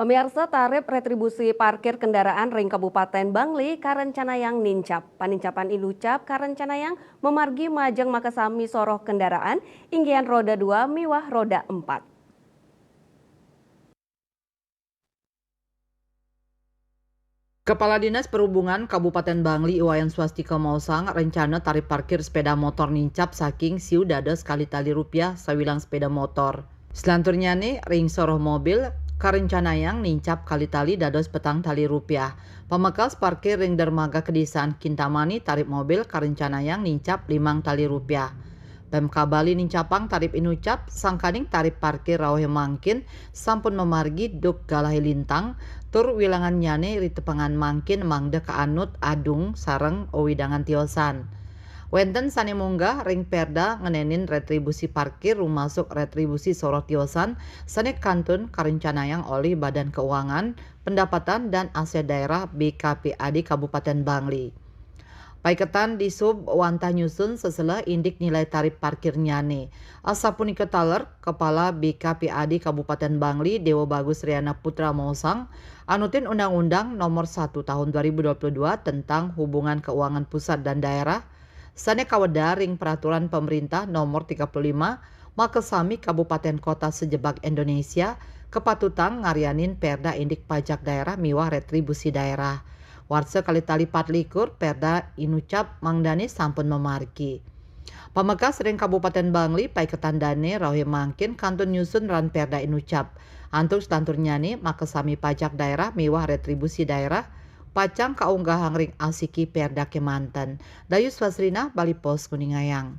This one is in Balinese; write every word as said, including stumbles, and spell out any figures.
Pamiarsa, tarip rétribusi parkir kendaraan ring Kabupaten Bangli karencanayang nincap. Panincapan inucap karencanayang mamargi majeng makasami soroh kendaraan, inggihan roda dua miwah roda empat. Kepala Dinas Perhubungan Kabupaten Bangli, I Wayan Swastika, maosang rencana tarip parkir sepeda motor nincap saking siu dados kalih tali rupiah sawilang sepeda motor. Selanturnyané ring soroh mobil karencanayang nincap kalih tali dados petang tali rupiah. Pamekas parkir ring Dermaga Kedisaan Kintamani tarip mobil karencanayang nincap limang tali rupiah. Pemkab Bali nincapang tarip inucap, sangkaning tarip parkir rauhé mangkin sampun mamargi duk galahé lintang, tur wilangannyané ritepengan mangkin mangda kaanut adung sareng wewidangan tiosan. Wénten sané munggah ring Perda ngenénin rétribusi parkir, rumasuk rétribusi soroh tiosan sané kantun karencanayang olih Badan Keuangan, Pendapatan dan Aset Daerah, B K P A D, Kabupaten Bangli. Paiketan Disub wantah nyusun seseleh indik nilai tarip parkirnyané. Asapunika taler, Kepala B K P A D Kabupaten Bangli, Dewa Bagus Riana Putra, maosang, anutin Undang-Undang Nomor satu Tahun dua ribu dua puluh dua tentang Hubungan Keuangan Pusat dan Daerah, sané kawedar ring Peraturan Pemerintah Nomor tiga puluh lima, makasami kabupaten kota sajebag Indonesia kapatutang ngaryanin Perda indik pajak daerah miwah rétribusi daerah. Warsa kalih tali patlikur, Perda inucap mangdané sampun mamargi. Pamekas ring Kabupaten Bangli, paiketan dané rauhé mangkin kantun nyusun ran Perda inucap. Antuk selanturnyané, makasami pajak daerah miwah rétribusi daerah pacang kaunggahang ring asiki Perda kémanten. Dayus Wasrina, Bali Post, nguningayang.